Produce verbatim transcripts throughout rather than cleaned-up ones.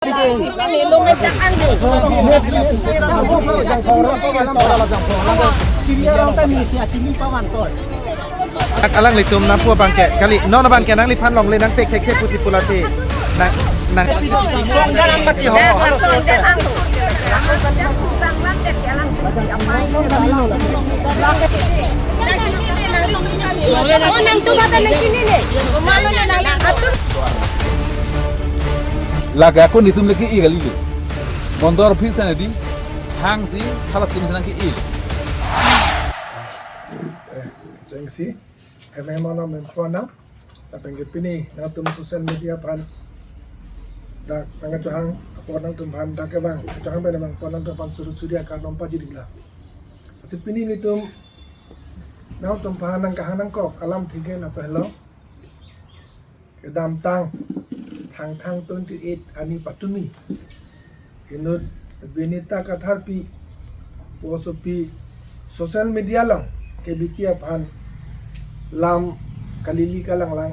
Alanglitum nangpu abangke, kali non abangke nangliphan longle nangpek thekthe pusi pu lasi nang nang. Lake ako netum lake i kali le. Mondor phir sana di hangsi halatum sana ke i. Eh, jengsi, M M ono memphona, lapen ke pini nangtum social media aphan dak nangkachehang apor nangtumphan dak kevang, kachehang pen nangpon nangtumphan suri suri akar nompa jidikla. Lasi pini netum nangtumphan nangkehang nangkok alam thike na pehlo. Kedamtang Thangthang twenty-eight ani patumi inut Vinita Katharpi puvosopi social media along K B T aphan lam kalili kalanglang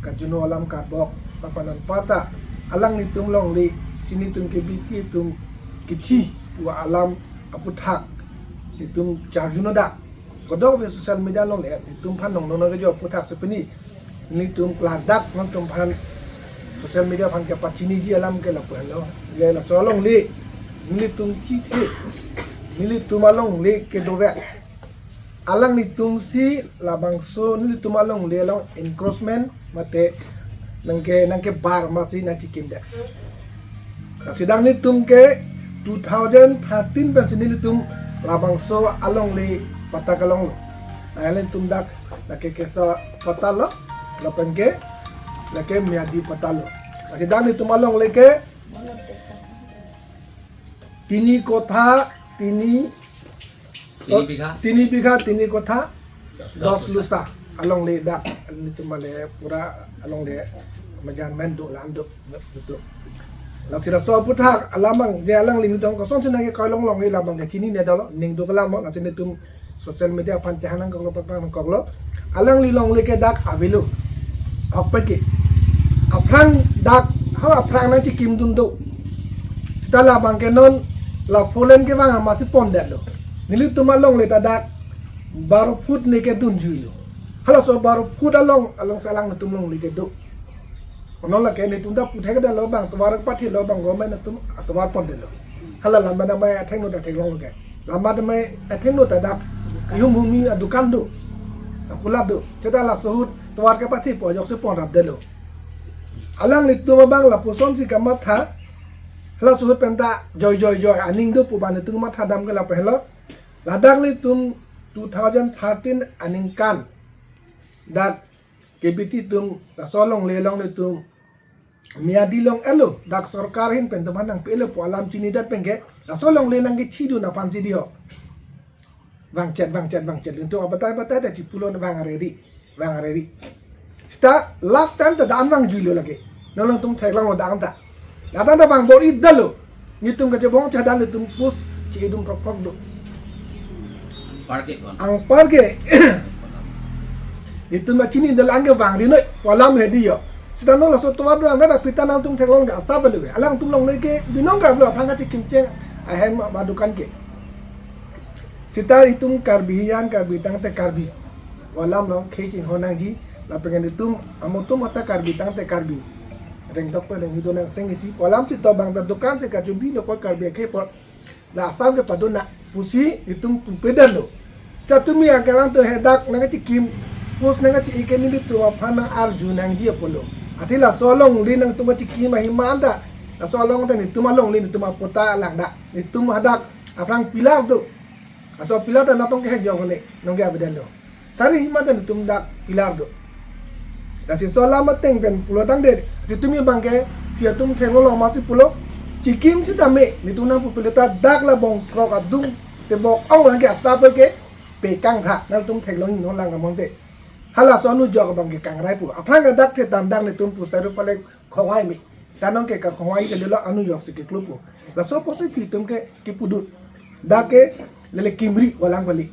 kajuno alam karbok papanan pata alanglitum longle si netum K B T atum kithi pu alam aputhak netum charjuno dak. Kodok ave social media along le netum phan nong nong ke jo aputhak si pini netum ladak nangtumphan social media aphan kepachiniji alam ke lapu helo. Ye laso alongle netum chithe, netum alongle ke dovek. Alanglitum si labangso netum alongle along encroachment mate nangke nangkebar masi nangchikim det. Lasi dak netum ke two thousand thirteen pensi netum labangso alongle patta kelonglo. Nangtum dak lake kesa patta lo, lapen ke lake Miyadi patta lo. Lasi dak netum alongle ke tini kotha, tini Tini bigha. Tini bigha, tini kotha, dos lusa. Alongle dak, netum mane pura alongle majan men do lan do, do. Lasi laso aputhak alam abang, je alangli netum kosonsi nangkekoi longle alam abang ke chinine dolo, ning do kelam lo, lasi netum social media aphan chehang nangkoklo, paklang nangkoklo. Alangli longle ke dak avelo. Ahokpet ke. Aphrang dak, ha aphrang nangchikim dun do. Seta labang ke non la four lane kevang masi pondetlo. Nelitum alongle ta dak baro foot ne kedunjuilo. Halaso baro foot along, alongsi alangtum longle kedo. Ono lake netum ta puthekdetlo abang, tovar pathilo abang government atum atovar pondetlo. Hala lam damai athengno ta theklong ke. Lam damai athengno ta dak ihum humi adukan do. Akulap do. Seta laso ahut tovar kepathipo ajoksi ponrapdetlo. Alanglitum abang lapusonsi kamatha, halaso ahut penta joi joi joi aning do pu abang netum matha dam ke lapu helo. Ladak netum two thousand thirteen aningkan dak K B T atum laso alongle along netum Miyadi long-etlo, dak sorkar ahin pen netum aphan nangpelo pu alam chinidet pen ke laso alongle nangkechidun aphansi diho. Vangchet, vangchet, vangchet. Netum abatai batai ta chipulo vang areri, vang areri. Seta last time ta dan vangjuilo lake. Non nangtum theklonglo dan ta. Ladak ta vangbor-idetlo. Netum kachebong chadang netum post chidum prok prok do. Anpar ke kon. Anpar ke. Netum achinidetlo anke vangri noi pu alam hedi ho. Seta non laso tovar dang dak pita nangtum theklong ke asap lo. Alangtum longle ke binong ka lo aphan kachikim cheng ahem adukan ke. Seta itum Karbi hiyan, Karbi tangte Karbi pu alam along khei chinghon nangji, lapen itum amotum ata Karbi tangte Karbi. Rengdok pe renghi do nang seng isi pu alam si to bang ta dukan si kachubilo ko Karbi akhei apot la Assam kepadun nang pusi itum pupedetlo. Seta tumi angkelang to hedak nangkachikim, post nangkachi-i ke nelitum aphan nang-arju nangji apotlo. Athe laso alongle nangtum kachikim ahima anta, laso along ta netum alongle netum apatta lang dak. Netum hadak aphrang pillar do. Laso pillar ta natong kehek jok ne, nonke avedetlo. Sari ahima ta netum dak pillar do. Lasi laso alam ateng pen pulo tangdet, lasi tumi abang ke, si atum theklong masi pulo, chikim sitame, netum nangpupelo ta dak la bongkrok adung, tebok ong lang ke asap ke, pekang tha, nangtum theklong non lang amonte. Halaso anu jok abang ke kangrai pu. Aphrang ke dak the tandang netum pusai ru palek khongwai me. Tanong ke kakhongwai ke lelo anu joksi keklupo. Laso apotsi itum ke kipudut. Dak ke lele kimri walang bali.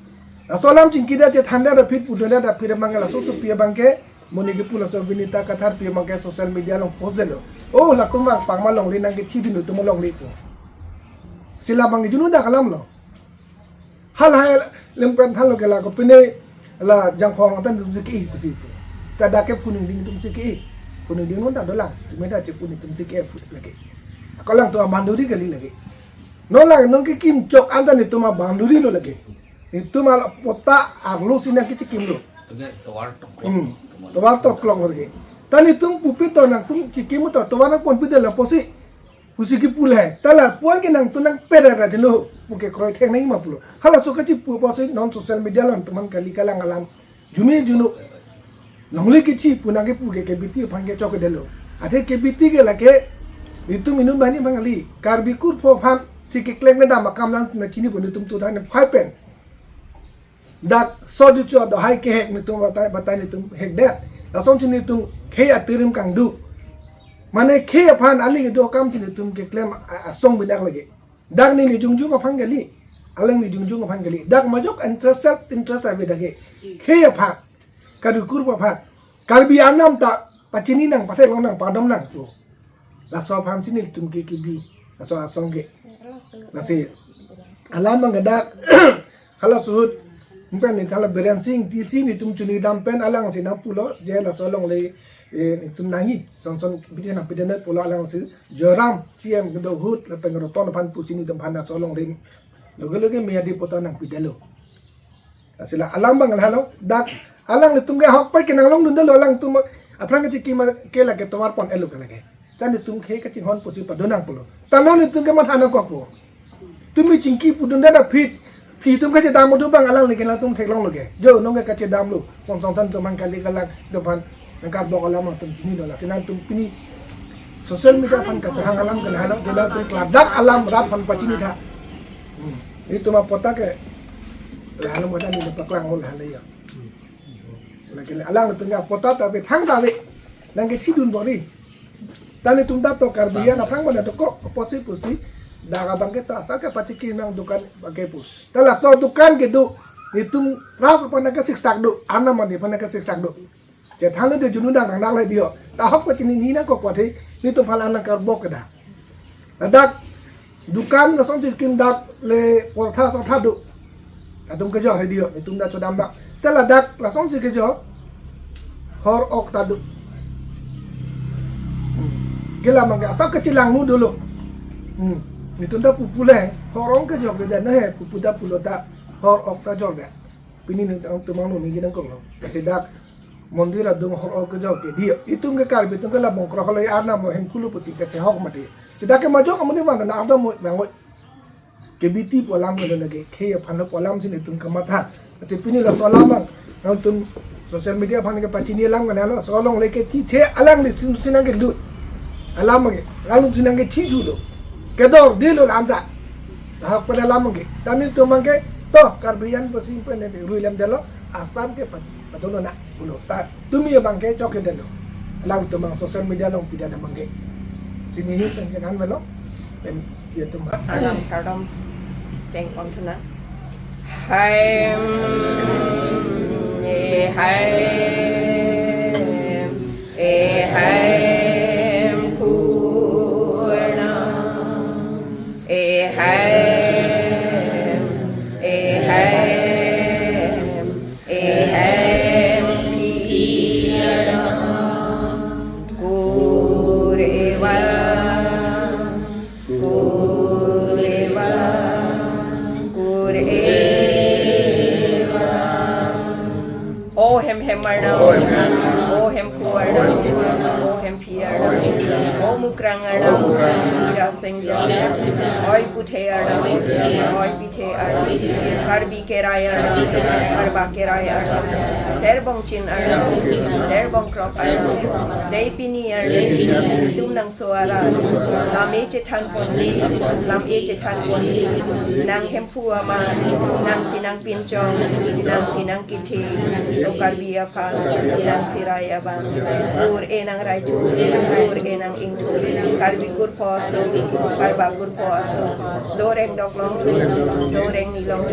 Laso alam chingki dak je thanda dak phit pudun dak phit abang ke laso sopi abang ke Monit kipu laso Vinita Katharpi abangke social media along post detlo. Oh, latum vangpang ma longle, nangkethidun atum longle pu. Si labang ke junu dak alam lo. Hal hai lem pen thanlo ke la kopine la Jangphong atan atum si ke-e pusi pu. Ta dak ke phu ningding atum si ke-e. Phu ningding non ta dolang. Tumi ta chepu ningding atum si ke-e pu lake. Ako alanglitum a-boundary kali lake. Non lang non kekim chok anta nelitum a-boundary lo lake. Nelitum apatta arlo si nangkechekimlo. Tovar toklok. Hmm. Tovar toklok lake. Ta nelitum pupi to nangtum chekim to tovar nangponpi detlo pusi. Pusi kipu le. Ta lapuan ke nangtum nangpedara jeno. Pu ke kroithek nangji ma pulo. Halaso kachipu pusi non social media along nelitum aphan kali kalang alam. Junu junu. Longle kechi pu nangkepu ke K B T aphan ke chokdetlo. Athe K B T ke lake nelitum inut banghini aphan kali. Karbi kurpho aphan si keklem kedam akam nangtum chini pu nelitum two thousand five pen. Dak sodi chu ado hai kehek nelitum batai batai nelitum hekdet. Lasonsi nelitum khei atirim kangdu. Mane khei aphan aling kedo akam si nelitum keklem a-, asong binak lake. Dak neli jongjong aphan kali. Alangli jongjong aphan kali. Dak majok interest, self interest ave dak ke. Khei aphan. Karbi kurpho aphan. Karbi Anam ta pachini nang, patheklong nang, padom nang pu. Laso aphan si nelitum ke kibi. Laso asong ke. Lasi alam abang ke dak. Halaso ahut. Pen ni thala Biren Singh Ingti si nelitum chini dam pen alangsi nangpulo. Je laso longle, eh, nelitum nangji. Sonson bidi nangpidet pulo alangsi. Joram C M kedo ahut lapen Roton aphan pusi nelitum aphan laso longle. Loge loge Miyadi pota nangpidetlo. Lasi la alam abang lahelo, dak alanglitum ke ahokpet ke nanglongdundetlo, alangtum aphrang kechekim ke lake tovar pon-etlo ke lake. Chan nelitum khei kachinghon pusi padun nang pulo. Ta non nelitum ke matha nangkokpo. Tumi chingki pudundet aphi, phi atum kachedam atum abang alangli ke nangtum theklonglo ke. Jo non ke kachedamlo, song song san atum aphan kali kalang atum aphan nangkarbok alam atum chinilo, lasi nangtum pini social media aphan kachehang alam ke lahelo, je nangtum klardak alam rat aphan pachinitha. Hmm. Nelitum apatta ke lahelo mada neli paklang hol lahelo ya. Lake alanglitum apatta ta ave, thang ta ave. Nangkethidun bor-i. Ta nelitum ta to Karbi an aphrang mana dokok, pusi pusi. Dak abang ke ta asal ke pachikim nang dukan abang ke pu. Ta laso dukan kedo, nelitum ras aphan nangkesiksak do, Arnam ani aphan nangkesiksak do. Chethanlo de junu dak nang dak le diyo. Ta ahok pachini ni nangkok pathe, nelitum aphan nangkarbok kedo. Ladak dukan lasonsi kim dak le portha sotha do. Atum kejor he diyo, nelitum dak chodam dak. Chala dak lasonsi kejor. Hor ok ta do. Hmm. Ke la abang ke asap kachelangno dolo. Hmm. Nelitum ta pupu le, hor ok kejor ke dan he, pupu ta pulo ta hor ok ta jor de. Pini nelitum abang nangji nangkoklo. Lasi dak mondir adung hor ok kejor ke diyo. Itum ke Karbi atum ke la bongkrok halo Arnam lo Hemkulu pusi kachehok mati. Seta ke majok amonit abang na ardom mo bang oi. K B T pu alam ke lake, khei aphan lo pu alam si nelitum kamatha. Lasi pini laso alam abang nangtum social media aphan kepachini alam ke lahelo, laso alongle kethithe alangli si nangkelut. Alam ke, alangli si nangkethithulo. Kedor dilo la anta. Ahok pen alam ke. Ta nelitum abang ke, to, Karbi an pusi pen ne rui lam delo, Assam ke pa-, padolo na, pulo. Ta, tumi abang ke chokdetlo. Alangtum abang social media along pidet abang ke. Sini hi pen ke kan melo. Pen ya tum. Alam kardom cheng pon thuna. Hai, mm, eh, hai, mm, eh, hai, mm, purna. Ehai, ehai, ehai, kureva, kureva, kureva. O hem hem arnam, O hem hem arnam, O hem phu arnam, O hem phi arnam, O mukrang arnam, Ira Singja, Oi puthe arnam, Oi pithe arnam, Karbi kerai arnam, Karba kerai arnam, Serbong chin arnam, Serbong krok arnam, Dei pini arnam, Tum nang so ara, Lam e chethan ponji, Lam e chethan ponji, Nang hem phu amat, nangsi nangpinchong, nangsi nangkethe, so Karbi aphan, nangsi rai abang, kur e nang raithu, kur e nang ingthu, Karbi kurpho so, Karbi akurpho aso, doreng doklong, doreng nilong,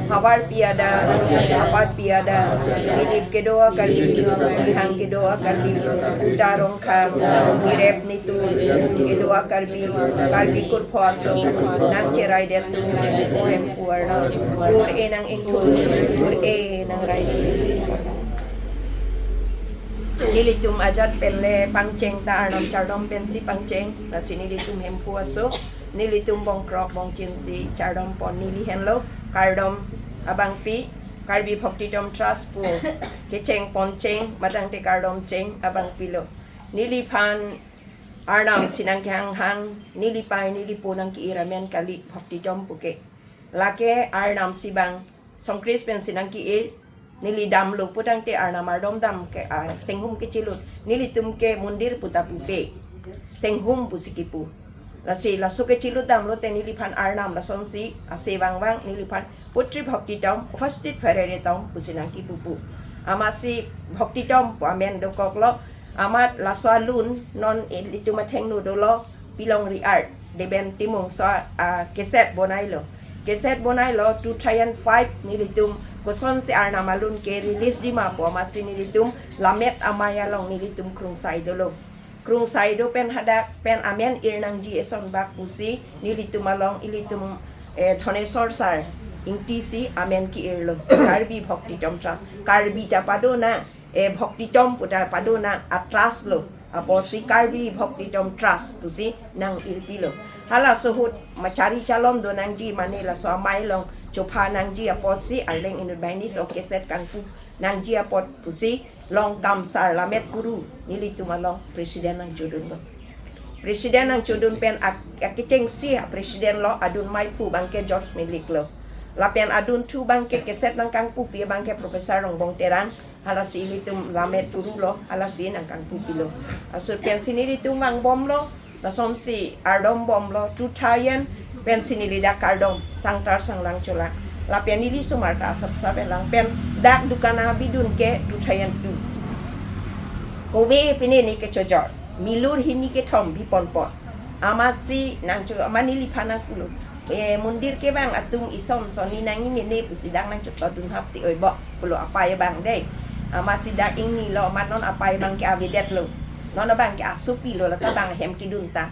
havar pi adak, apar pi adak, ilip kedo a Karbi, ihang kedo a Karbi, uta rongkha, nirep nitur kedo a Karbi, Karbi kurpho aso, nangcheraidet atum, ohem kuarna, kur e nang ingthur, kur e nang rai. Nelitum ajat pen le pangcheng ta Arnam chardom pensi pangcheng, lasi nelitum Hemphu aso, nelitum bongkrok bongchin si chardom pon neli henlo, kardom abangpi, Karbi Bhaktitom Trust pu kecheng poncheng, matang te kardom cheng abangpi lo. Neliphan Arnam si nangkehanghang, nelipei nelipo nangke-ir amen kali Bhaktitom puke. Lake Arnam si bang, Songkris pensi nangke-ir, neli damlo putangte Arnam ardom dam ke, ah, senghum kechelut. Nelitum ke mondir puta pupe, senghum pusi kipu. Lasi laso kechelut damlote neliphan Arnam lasonsi ase vangvang neliphan Putri Bhaktitom, Upasthit Pherere Tom pusi nangkipupu. Amatsi Bhaktitom pu amen dokoklo, amat laso alun non ilitum athengno dolo, Pilongri Art, Deben Timung so, ah, cassette bonailo. Cassette bonailo two thousand five nelitum kosonsi Arnam alun ke release dima pu amatsi nelitum Lammet Amei along nelitum krungsai dolo. Krungsai do pen hadak pen amen ir nangji eson bak pusi nelitum along ilitum, eh, Dhoneswar sir Ingti si amen ke-irlo. Karbi Bhaktitom Trust. Karbi ta padonang, eh, Bhaktitom puta padonang, a trust lo. Apotsi Karbi Bhaktitom Trust pusi nang-irpilo. Halaso ahut machari chalom do nangji mane laso amei along chopha nangji apotsi arleng inut banghini so cassette kangpu nangji apot pusi Longkam sir Lammet Kuru nelitum along president nangchodunlo. President nangchodun pen ak-, akechengsi a president lo, adun meiphu abangke George Milik lo. Lapen adunthu abangke cassette nangkangpupi abangke Professor Rongbong Terang, halasi ilitum Lammet Kuru lo, halasi nangkangpupilo. Aso pensi nelitum vangbomlo, lasonsi ardombomlo, two thousand pensi neli dak kardom, sangtar sanglang cholang. Lapen neli osomar ta asapsap elang pen dak dukan abidun ke two thousand two. Kove pine ne kechojor, milur hini kethom biponpon. Amatsi nangcho, amat neliphan nangpulo, eh, mondir kevang atum isom sonni nangimene pusi dak nangchotodun hapte oi bo pulo apei abang dei. Amatsi dak ingnilo, amat non apei abangke avedetlo. Non abangke asopi lo, lata bang ahem kedun ta.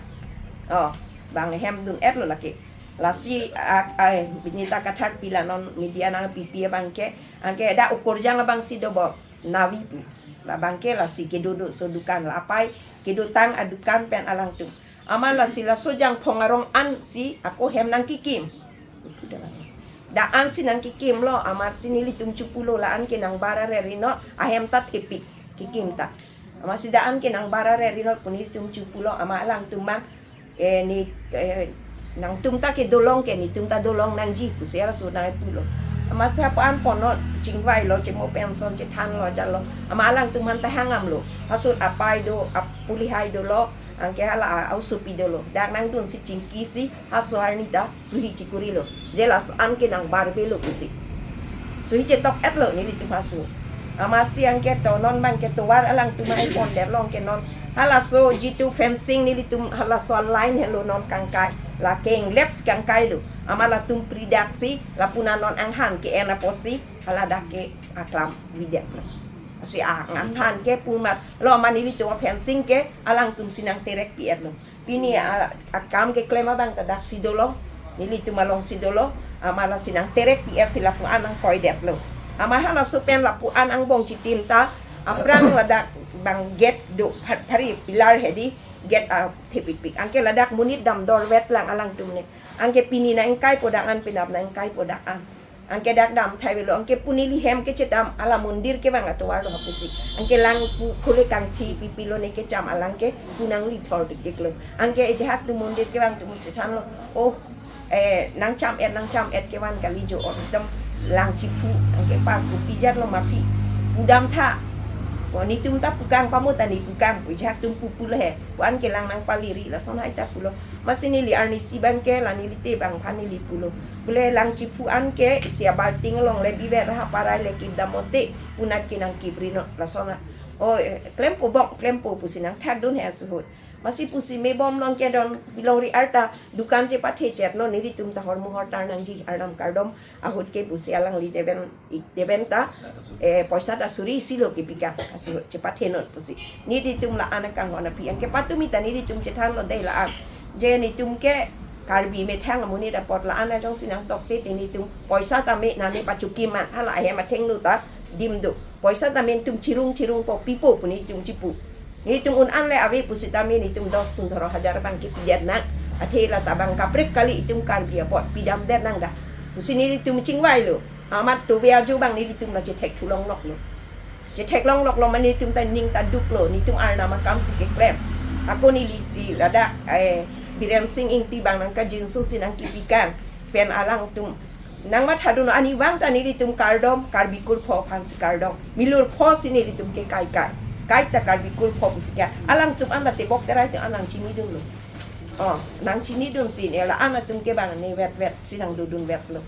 Oh, bang ahem dun-etlo lake. Lasi ak, ai, Binita Kathar pila non media nangpipi abangke, anke dak Ukorjang abangsi do bo, Navi pu. Labangke lasi kedo do so dukan, la apei kedotang adukan pen alangtum. Amat lasi laso Jangphong arong ansi ako hem nangkikim. Dak ansi nangkikimlo, amatsi nelitum chopulo la-an ke nangbar arere rinot, ahem ta thepik kikim ta. Amatsi dak an ke nangbar arere rinot pu nelitum chopulo, amat alangtum mang, eh, ne, eh, nangtum ta kedolong ke, netum ta dolong nangji pusi halaso nangpulo. Amatsi hapu-an ponot chingvailo, chemo penson chethanlo, jalo. Amat alangtum aphan ta hangamlo. Halaso apei do, ap-, pulihai dolo, anke hala a, a-osopi dolo. Dak nangdunsi chingkisi, halaso arni ta suhi chikurilo. Je laso an ke nangbarbelo pusi. Suhi chetok-etlo nelitum halaso. Amatsi anke to non abangke tovar alangtum ai pondetlo anke non. Halaso jitu fencing nelitum halaso line helo non kangkai. La kenglepsi kangkailo. Amat latum pridaksi, lapu-an non anghan ke-en apotsi, haladak ke aklam videtlo. Si a, anghan ke pu amat, lo amat nelitum a-fencing ke, alangtumsi nangterekpi-etlo. Pini a, akam keklem abang ta daksi dolo, nelitum alongsi dolo, amat lasi nangterekpi-etsi lapu-an nangkoidetlo. Amat halaso pen lapu-an angbong chitin ta, aphrang ladak bang gate do, phar-, phari pillar hedi, gate athepikpik. Anke ladak monit damdorvet lang alangtum ne. Anke pini nang-ingkaipo dak an, penap nang-ingkaipo dak an. Anke dak damthaivelo, anke pu neli hem kechedam, hala mondir kevang atovar lo hapusi. Anke lang pu khule kangthi pipilo ne kecham alang ke pu nanglithor dikdiklo. Anke ejahak tu mondir kevang tu muchethanlo. Oh, eh, nangcham-et, nangcham-et kevan kali jo, oh, dam lang chiphu, anke pa pu pijatlo ma phi. Pu damtha. Oh, netum ta pukang pamo ta ne pukang, pu ejahak tum pu pulo he. Pu anke lang nangpaliri, lason hai ta pulo. Amatsi neli arnisi abangke, la neli te abang aphan neli pulo. Bule lang chiphu anke, isi abalting along le biver ha parai le kip damote, pu nat ke nangkip rinot, lason a. Oh, eh, klempo bok, klempo pusi nangthakdun he suhut. Masi pusi mebom non kedon bilong ri arta dukan chepathe chet non, nelitum ta hormu hortar nangji, Arnam kardom ahut ke pusi alangli Deven, Deven ta, eh, poisa ta suri isi lo kepika, asu chepathe non pusi. Nelitum la-an akanghon aphi, anke patumi ta nelitum chethan lo dei la-an. Je nelitum ke Karbi methang amonit apot la-an ajongsi nangtokte te nelitum poisa tame nane pachukim ma, hala ahem athengno ta dim do. Poisa tame nelitum chirung chirung po pipo pu nelitum chipu. Nelitum un-an le ave pusitame nelitum dos pundhoro hajar abang kepidet nang. Athe la ta abang kaprek kali, itum Karbi apot pidamdet nang da. Pusi nelitum chingvai lo. Amat tove ajo abang nelitum la chethek thulong nok lo. Chethek long lok lo mane nelitum ta ning ta duk lo, nelitum Arnam akam si keklem. Ako neli si ladak, eh, Biren Sing Ingti abang nangkajinso si nangkipikang pen alangtum nangmatha dun, ani vang ta nelitum kardom, Karbi kurpho aphan si kardom. Milur pho si nelitum ke kai kai. Kaita Karbi kurpho pusi ke. Alangtum anta tebok terai tu anang chini dun lo. Oh, nang chini dun si ne la-an atum ke abang ne vet vet si nang dodun vet lo.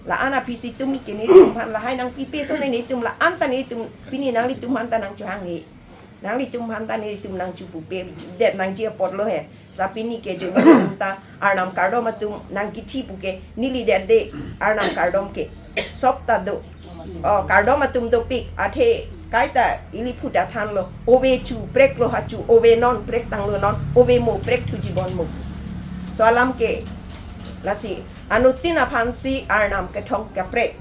La-an aphi si tumi ke nelitum aphan lahai nangpipe so ne nelitum la-an ta nelitum pini nanglitum aphan ta nangchohang he. Nanglitum aphan ta nelitum nangchupupe det nangji apot lo he. Sa pini ke jong nelitum ta Arnam kardom atum nangkithi pu ke neli det de, Arnam kardom ke sop ta do. Oh, kardom atum dopik, athe kaita ili phu ta than lo. Ove chu prek lo ha chu, ove non prek tang lo non, ove mo prek thuji bon mo. So alam ke lasi anuttin aphan si Arnam kethong kaprek.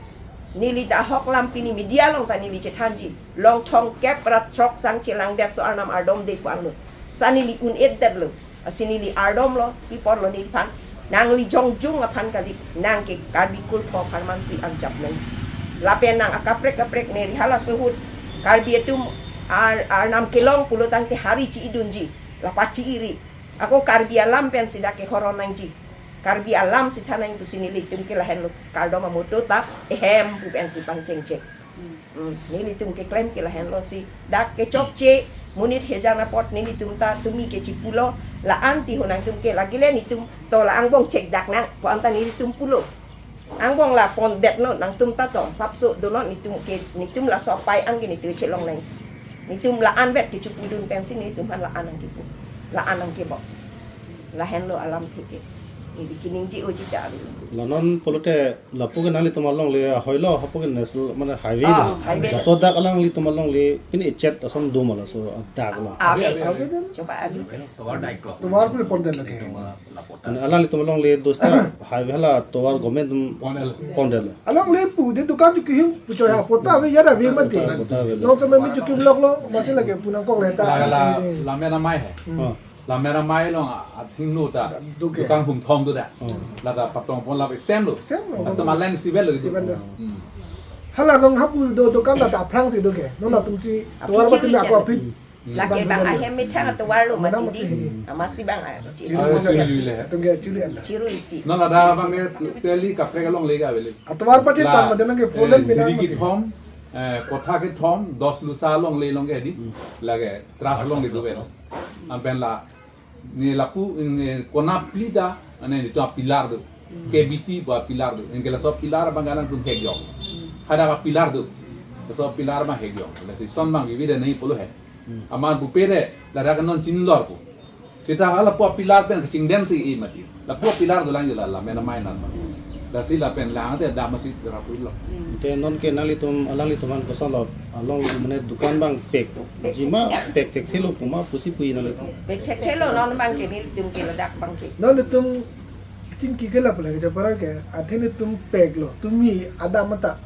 Neli ta ahok lam pini media along ta neli chethanji. Long thomkep ra throk sang chelang det so Arnam ardom de pu angno. Sa neli un-et det lo. Asi neli ardom lo, pi apor lo neliphan. Nangli jongjung aphan kali, nang ke Karbi kurpho aphan man si angjap nang. Lapen nang akaprek kaprek ne ri halaso ahut Karbi atum Ar-, Arnam kelong pulo tangte hari chi-idunji. La pachi-iri. Ako Karbi alam pen si dak ke horon nangji. Karbi alam si than nang pusi nelitum ke lahenlo kardom amoto ta ehem pu pen si pangchengcheng. Hmm, nelitum keklem ke lahenlo si. Dak kechokche monit hejan apot nelitum ta tumi ke chipulo, la-an ti ho nangtum ke lagile nelitum to la angbong chek dak nang pu anta nelitum pulo. Angbong la pondet non nangtum ta to sapso do non, nelitum ke nelitum laso apai an ke nelitum chelong nang. Nelitum la-an vet ke chupudun pen si nelitum aphan la-an nangkipu. La-an nangkebok. Lahenlo alam thike. Neli kaningje oji ta ave. La non pulote lapu ke nanglitum alongle ahoi lo, hapu ke national mane highway Ah, lo. Highway. Laso dak alanglitum alongle pini echet ason do ma laso dak lo. Ave. Ave, ave. Choba ave. Tovar daik lo. Tovar pura pondet lagi. Mane alanglitum alongle dosta highway hala tovar government atum Pondet. Pondet lo. Alongle pu de dukan chu kihim pu choi ha pota ave yada ave mati. Pota ave lo. Long sama mi chu kim lok lo, masi lagi pu nangkok le ta. La, la, la mena mai hai. Hmm. Oh. La mera mai along a, athengno ta Duke. Dukan hum thom do da. Oh. La ta patong pon la sem lo. Sem lo. Atum alang si vel lo. Si vel lo. Hmm. Hala nong hapu do dukan la ta aphrang si do ke. Nong latum si Aphi tovar chiru batin ichan. Ako aphi. Hmm. Lake bang ahem methang atovar lo Mana mati. Mati. Amasi bang a. Chiru Ah, ichan. Chiru le. Atum ke chiru ana. Chiru isi. No la da bang ke teli kaprek alongle ke avele. Atovar pati La, tan mati nang ke eh, folen pinang jiri mati. Kithom, eh, kotha kithom, dos lusa alongle along ke di. Hmm. Lake tras alongle do vel. Ampen la ne lapu ne konat pli ta, ane netum apilar do. Hmm. K B T pu apilar do. Anke laso pilar abang alanglitum hekyong. Hmm. Hadak apilar do. Laso pilar abang hekyong. Lasi son abang vivi de nai pulo he. Hmm. Aman pupe de, ladak non chinlor pu. Seta hala pu apilar pen kachingdeng si i mati. Lapu apilar dolang jela la mena mai nan ma. Lasi lapen lang te dam si rapu lo. Hmm. Te non ke nanglitum, alanglitum aphan koson lo, along mane dukan abang pek. Jima pek thekthelo puma pusi pu-i nanglitum. Pek thekthelo non abang ke nelitum ke ladak abang ke. Non nelitum chingki ke la pula ke japara ke, athe nelitum pek lo, tumi adam mata.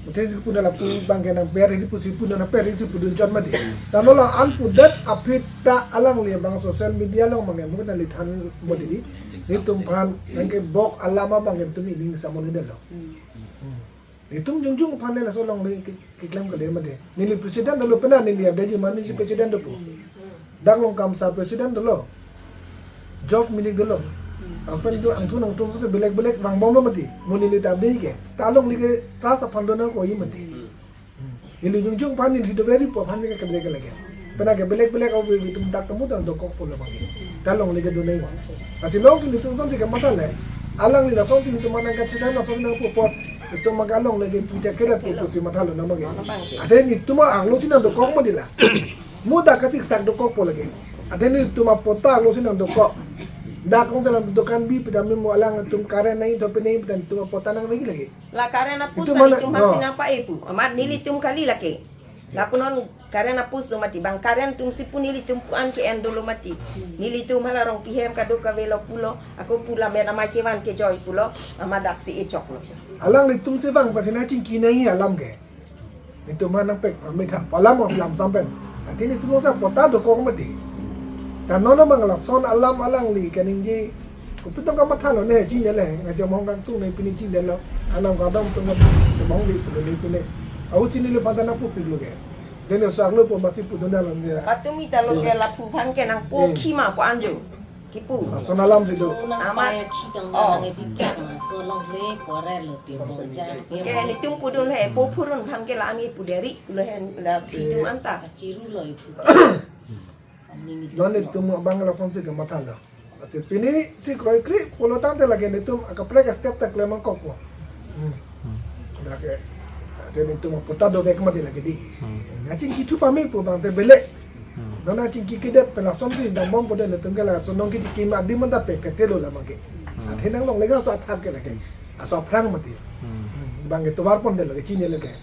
Athe si puna lapu abang ke nang ber di pusi puna nang ber di si pudun chot mati. Tano la an pudet aphi ta alangli abang social media along abang ke mungkin nangli than mati di. Nelitum aphan nangkebok alam abang ke tumi ining samon det lo. Hmm. Hmm. Nelitum jongjung aphan le laso alongle ke, keklem kali mati. Neli president dolo pena neli ada ji mani si president dopo. Dak Longkamsa president dolo. Job milik dolo. Angpen tu angthun angthun so belek belek vangbom lo mati. Mo neli ta be ke. Ta alongle ke trust aphan do nangkok-i mati. Neli jongjung aphan neli do very poor aphan ke kerja ke lagi. Pena ke belek belek au be tum dak temu tang dokok pulo abang. Ta alongle ke do nai. Lasi long si nelitum son si kematha le. Alangli lason si nelitum nangkachethan lason nangpu apot. Nelitum abang alongle ke puja kera pu pusi matha lo nama ke. Athe nelitum arlo si nang dokok mati la. Mo dak kasi sak dokok po lagi. Ante nelitum apatta lo si nangdokok. Dak kong sa nang dukan bi pu tame mo alanglitum current nangthu pine pu tame nelitum apatta nangvek lagi. La current a-post itum ta mana, nelitum bang si oh. Nangpa-e pu. Amat nelitum kali lake. Lapunon current a-post lo mati. Bang current atum si pu nelitum pu-an ke-en dolo mati. Nelitum hala Rongpi hem kadokave lo pulo. Ako pu lam ben amei kevan kejoi pulo. Amat dak si echok lo. Alanglitum si bang pasi nangchingki nangji alam ke. Nelitum ma nangpek pamit ha, alam o lam sampen. Ante nelitum sa patta dokok mati. Ta non bang lason alam alangli kaningje. Kopi tong kamatha lo ne, chinine le, ngajam hong kangtung ne pine chinine lo. Anam kadam tung ne, jam hong di pine pine. Au chinine le panta nangpupik lo ke. Dene sa lo po masi pudun dalo ne. Patumi ta lo ke lapu aphan ke nangpo. Hmm. Khima po anjo. Kipu. Lason alam si do. Amat. Amat. Oh. Ke nelitum pudun he, po phurun aphan ke la-an kipu deri, pulo he la video anta. Non nelitum abang lason si kematha lo. Lasi pini si kroikre pulo tangte lake nelitum akaprek step ta klem nangkokpo. Hmm. Lake, ante nelitum patta dovek mati lake di. Hmm. Nangchingki thu pame pu bang te belek. Hmm. Non nangchingki kedet pen lason si dambom pu de nelitum ke lason nangchingki ma di manda pe kete lo la bang ke. Hmm. Athe nanglongle ke laso athak ke lake. Laso aphrang mati. Hmm. Hmm. Bang ke tovar pon de lake chinine lake.